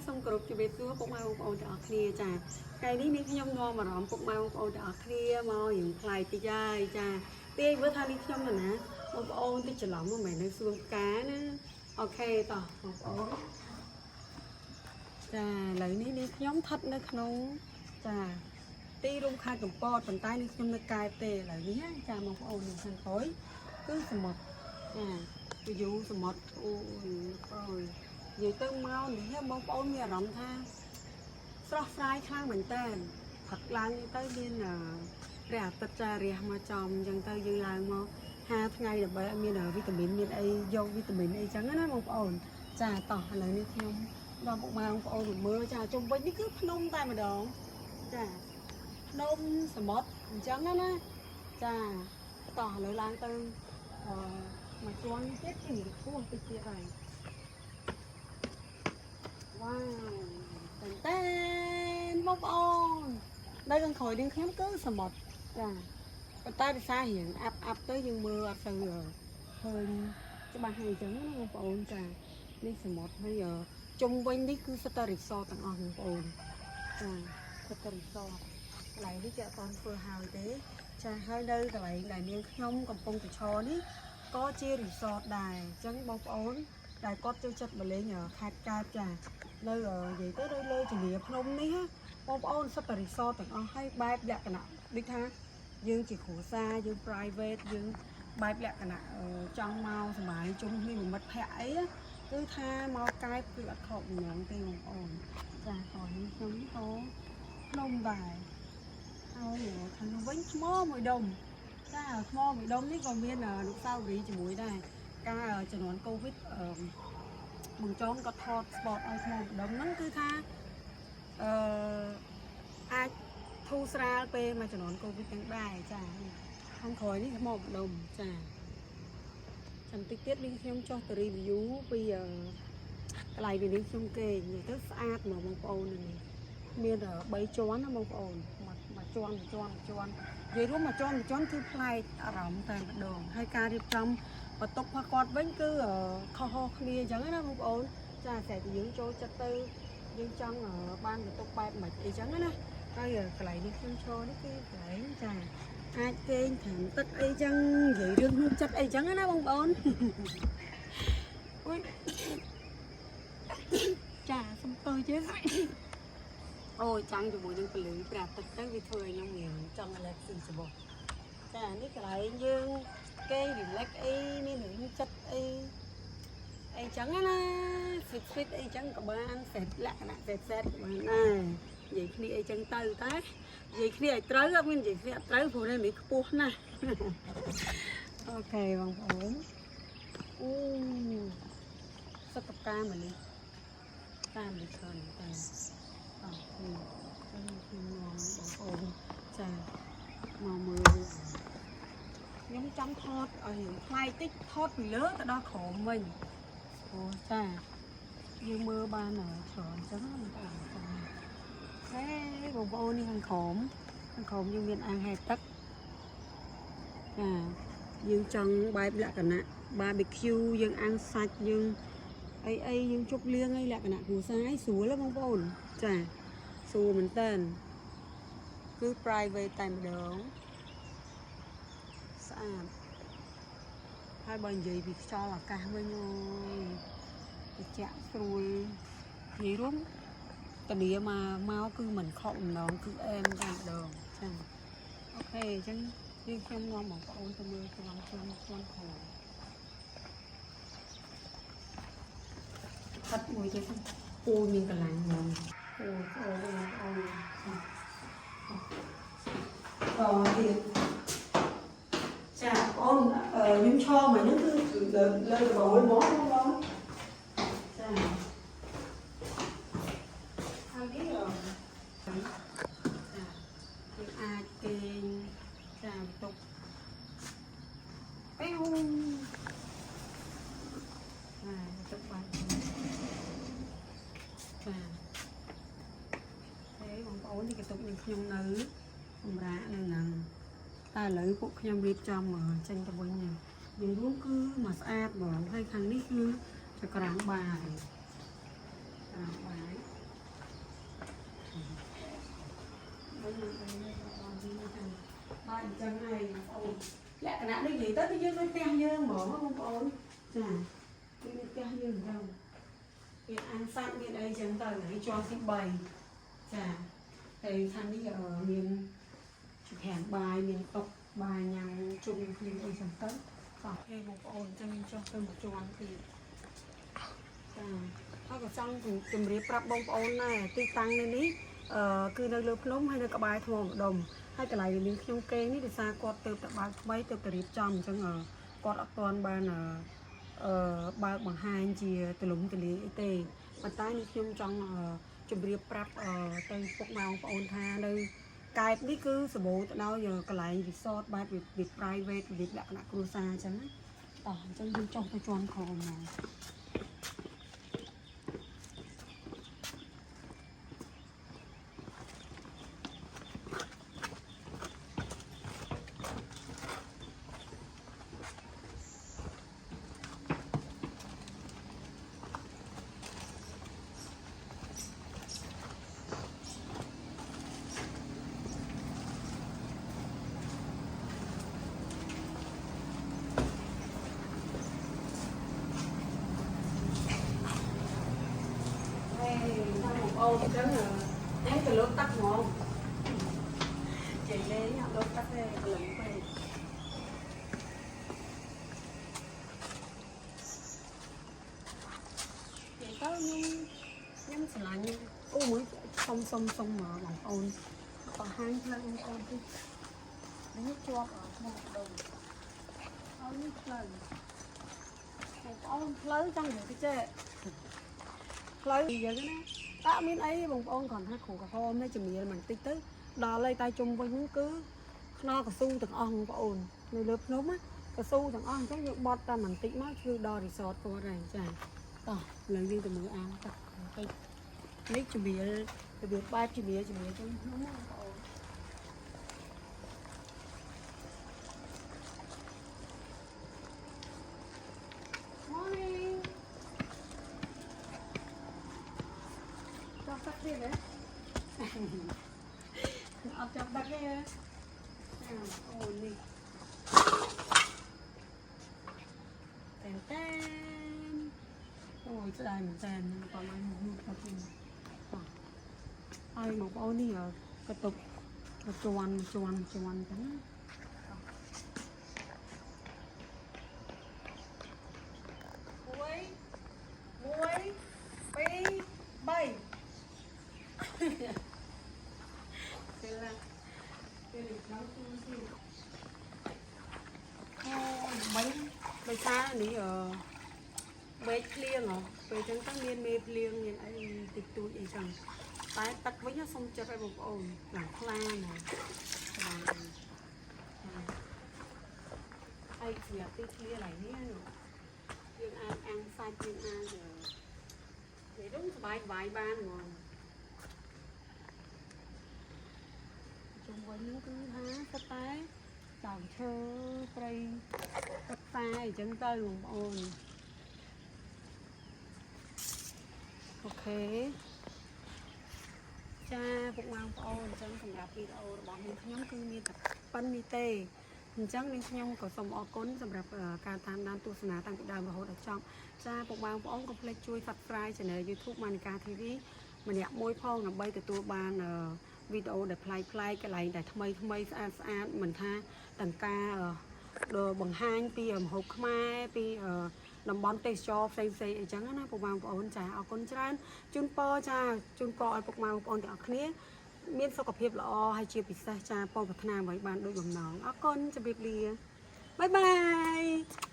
សូមគោរពជម្រាបសួរពុកម៉ែបងប្អូនទាំងអស់គ្នាចាថ្ងៃនេះនាងខ្ញុំនាំអារម្មណ៍ពុកម៉ែបងប្អូនទាំងអស់គ្នាមករៀងប្លែកតិចហើយចាទាយមើលថានេះខ្ញុំនៅណាបងប្អូនតិចច្រឡំមិនមែននៅសួនផ្កាណាOK តោះបងប្អូនចាឥឡូវនេះនាងខ្ញុំស្ថិតនៅក្នុងចាទីរួមខេត្តកំពតប៉ុន្តែនេះខ្ញុំនៅកែបទេឥឡូវនេះណាចាបងប្អូននៅខាងក្រោយគឺសមុទ្រចាគឺយូសមុទ្រអូយអូយ និយាយទៅមកនេះបងប្អូនមានអារម្មណ៍ថាស្រស់ស្រាយខ្លាំងមែនតើផឹកឡើងទៅមានព្រះអាទិត្យចារះមកចំអញ្ចឹងទៅយើងឡើងមក5ថ្ងៃដើម្បីឲ្យមានវីតាមីនមានអីយកវីតាមីនអីចឹងណាបងប្អូនចាតោះឥឡូវនេះខ្ញុំដល់ពុកម៉ែបងប្អូនមកមើលចាជុំវិញនេះគឺភ្នំតែម្ដងចាភ្នំសមុទ្រអញ្ចឹងណាចាតោះឥឡូវឡើងទៅអឺមកជាន់ទៀតជាខ្ពស់តិចទៀតហើយ វ៉ាវតែនតែនបងប្អូននៅខាងក្រោយនាងខ្ញុំគឺសមុទ្រចាប៉ុន្តែភាសារៀងអាប់អាប់ទៅយើងមើលអត់សូវឃើញច្បាស់ហើយអញ្ចឹងណាបងប្អូនចានេះសមុទ្រហើយជុំវិញនេះគឺសុទ្ធតែ resort ទាំងអស់បងប្អូនចាសុទ្ធតែ resort កន្លែងនេះគេអត់ទាន់ធ្វើហើយទេចាហើយនៅកន្លែងដែលនាងខ្ញុំកំពុងតែឈរនេះក៏ជា resort ដែរអញ្ចឹងបងប្អូនដែលគាត់ចូលចិត្តមកលេងខេត្តកែបចា នៅនិយាយទៅនៅលើជំរាភ្នំនេះណាបងប្អូនសុទ្ធតែ resort ទាំងអស់ហើយបែបលក្ខណៈដូចថាយើងជាគ្រួសារយើង private យើងបែបលក្ខណៈចង់មកសប្បាយជុំគ្នាមួយមិត្តភ័ក្តិអីណាគឺថាមកកែបគឺអត់ខកបំណងទេបងប្អូនចាក្រោយនេះខ្ញុំក៏ភ្នំដែរហើយខាងនោះវិញថ្មមួយដុំចាថ្មមួយដុំនេះក៏មានអនុស្សាវរីយ៍ជាមួយដែរកាលជំនាន់កូវីដអឺ បងចងក៏ថត spot ឲ្យថ្មម្ដុំហ្នឹងគឺថាអឺអាចធូរស្រាលពេលមួយជំនាន់កូវីដទាំងដែរចាខាងក្រោយនេះថ្មម្ដុំចាចាំតិចទៀតនេះខ្ញុំចុះទៅ review ពីអឺកន្លែងនេះខ្ញុំគេងនិយាយទៅស្អាតហ្មងបងប្អូននេះមាន3ជាន់ណាបងប្អូនមួយមួយជាន់មួយជាន់មួយជាន់និយាយរួមមួយជាន់មួយជាន់គឺប្លែកអារម្មណ៍តែម្ដងហើយការរៀបចំបន្ទប់របស់គាត់វិញគឺខុសៗគ្នាអញ្ចឹងណាបងប្អូនចាស្រេចតែយើងចូលចិត្តទៅយើងចង់បានបន្ទប់បែបម៉េចអីចឹងណាហើយកន្លែងនេះខ្ញុំឈរនេះគឺកន្លែងចាអាចគេងត្រាំទឹកអីចឹងនិយាយរឿងក្នុងចិត្តអីចឹងណាបងប្អូន អុយចាសំទោសជេអូយចាំងជាមួយនឹងពលឺព្រះអាទិត្យទៅវាធ្វើឲ្យខ្ញុំរៀងចង់ relax ស៊ីច្បោះចានេះកន្លែងយើងគេង relax អីមានរឿងចិត្តអីអីចឹងណា sweet sweet អីចឹងក៏បានសេតលក្ខណៈសេតសេតក៏បានដែរនិយាយគ្នាអីចឹងទៅតែនិយាយគ្នាឲ្យត្រូវអត់មាននិយាយគ្នាអត់ត្រូវព្រោះនេះខ្ពស់ណាស់ OK បងប្អូនអូសត្វផ្កាម្លិះតាមនេះច្រើនតែអរគុណចឹងខ្ញុំនាំបងប្អូនចាមកមើលខ្ញុំចង់ថតឲ្យរៀងប្លែកតិចថតពីលើទៅដល់ក្រោមវិញអូចាយើងមើលបានច្រើនចឹងណាបងប្អូនចាហេបងប្អូននេះខាងក្រោមខាងក្រោមយើងមានអាងហែលទឹកចាយើងចង់បែបលក្ខណៈ barbecue យើងអាំងសាច់យើងអីអីយើងជប់លៀងអីលក្ខណៈគ្រួសារអីស្រួលហ៎បងប្អូនចាស្រួលមែនតើគឺ private តែម្ដងស្អាតហើយបើនិយាយពីខ្យល់អាកាសវិញអូយត្រជាក់ស្រួលនិយាយរួមតានីមកមកគឺមិនខកម្ដងគឺអែមតែម្ដងចាOK អញ្ចឹងយើងខ្ញុំនាំបងប្អូនទៅមើលប្លង់ខ្លួនខ្លួនក្រោយ ផិតមួយទៀតពូមានកន្លាំងហ្មងអូអូអូអូតទៀតចាបងអូនខ្ញុំឈរមកហ្នឹងគឺលើលើដបូលហ្មងបងចាហើយនេះចាយើងអាចគេងចាបន្ទប់ពេវចាបន្ទប់បាន ចាហើយបងប្អូននេះកតុកនឹងខ្ញុំនៅសម្រាប់នៅហ្នឹងតែឥឡូវពួកខ្ញុំរៀបចំចេញទៅវិញនិយាយរួមគឺមកស្អាតហ្មងហើយខាងនេះគឺចក្រាំងបាយ តាមបាយវិញវិញបងទីនេះចឹងបាយអញ្ចឹងហើយបងប្អូនលក្ខណៈនេះនិយាយទៅគឺយើងដូចផ្ទះយើងហ្មងបងប្អូនចាគឺដូចផ្ទះយើងអញ្ចឹងមានអាំងសាច់មានអីចឹងទៅហើយជាន់ទី3ចាហើយខាងនេះមានចង្ក្រានបាយមានតុបាយញ៉ាំជុំគ្នាអីចឹងទៅតោះហេបងប្អូនអញ្ចឹងខ្ញុំចុះទៅមួយជាន់ទៀតចាហើយក៏ចង់ជម្រាបប្រាប់បងប្អូនដែរទីតាំងនៅនេះអឺគឺនៅលើភ្នំហើយនៅក្បែរថ្មម្ដុំហើយកន្លែងដែលមានខ្ញុំគេងនេះដោយសារគាត់ទៅតែបើកថ្មីទៅតែរៀបចំអញ្ចឹងគាត់អត់ទាន់បានអឺបើកបង្ហាញជាទលំទលាយអីទេប៉ុន្តែនេះខ្ញុំចង់ជម្រាបប្រាប់ទៅពុកម៉ែបងប្អូនថានៅកែបនេះគឺសម្បូរទៅដោយកន្លែង resort បែបវា private របៀបលក្ខណៈគ្រួសារអញ្ចឹងណាតោះអញ្ចឹងយើងចុះទៅជាន់ក្រោមមក ហេតាមបងប្អូនអញ្ចឹងអញទៅលើកទឹកហ្មងចេញលេងអត់លើកទឹកទេក្លឹមពេកនិយាយទៅខ្ញុំខ្ញុំស្រឡាញ់អូមួយសុំសុំសុំបងប្អូនបង្ហាញផ្លូវបងប្អូនតិចនេះជាប់ក្នុងដុំហើយនេះផ្លូវបងប្អូនផ្លូវចង់និយាយទៅចេះផ្លូវយើងណា អត់មានអីបងប្អូនគ្រាន់ថាគ្រូក្រហមនេះជំនាញបន្តិចទៅដល់ហើយតែជុំវិញហ្នឹងគឺខ្នល់កស៊ូទាំងអស់បងប្អូននៅលើភ្នំណាកស៊ូទាំងអស់អញ្ចឹងយើងបត់តែបន្តិចមកគឺដល់ resort គាត់ហើយចាតោះឥឡូវយើងទៅមើលអាងទឹកបន្តិចនេះជំនាញរបៀបបែបជំនាញជំនាញជុំភ្នំណាបងប្អូន Morning ចង់ទឹកទៀតទេអត់ចាប់ដឹកទេហ៎អូនេះតែនតែនអូយស្ដាយមែនតើខ្ញុំក៏បានមកមកទៅវិញហើយបងប្អូននេះកតុបកជន់ជន់ជន់ចឹងណាមួយមួយពីរបីពេលណាពេលនេះដល់ទូស៊ីអូយមិញដោយសារនេះអឺមេឃភ្លៀងហ៎ពេលចឹងទៅមានមេភ្លៀងមានអីតិចតួចអីចឹងតែទឹកវិញសុំចិត្តឲ្យបងប្អូនឡើងខ្លាណាបាទហើយសម្រាប់ទីធ្លាឡើយនេះយើងអាចអាំងសាច់យើងអាចនិយាយទៅសบายសบายបានហ្មងជុំវិញហ្នឹងគឺថាសុទ្ធតែដើមឈើព្រៃទឹកសាអញ្ចឹងទៅបងប្អូន OK ចាពុកម៉ែបងប្អូនអញ្ចឹងសម្រាប់វីដេអូរបស់នាងខ្ញុំគឺមានតែប៉ុណ្្នេះទេអញ្ចឹងនាងខ្ញុំក៏សូមអរគុណសម្រាប់ការតាមដានទស្សនាតាំងពីដើមរហូតដល់ចប់ចាពុកម៉ែបងប្អូនកុំភ្លេចជួយ Subscribe Channel YouTube Manika TV ម្នាក់មួយផងដើម្បីទទួលបានវីដេអូដែលប្លែកៗកន្លែងដែលថ្មីថ្មីស្អាតស្អាតមិនថាទាំងការដល់បង្ហាញពីម្ហូបខ្មែរពីតំបន់ទេសចរផ្សេងផ្សេងអីចឹងណាពុកម៉ែបងប្អូនចាអរគុណច្រើនជូនពរចាជូនពរឲ្យពុកម៉ែបងប្អូនទាំងអស់គ្នាមានសុខភាពល្អហើយជាពិសេសចាពរប្រាថ្នាអ្វីបានដូចបំណងអរគុណជម្រាបលាbye bye.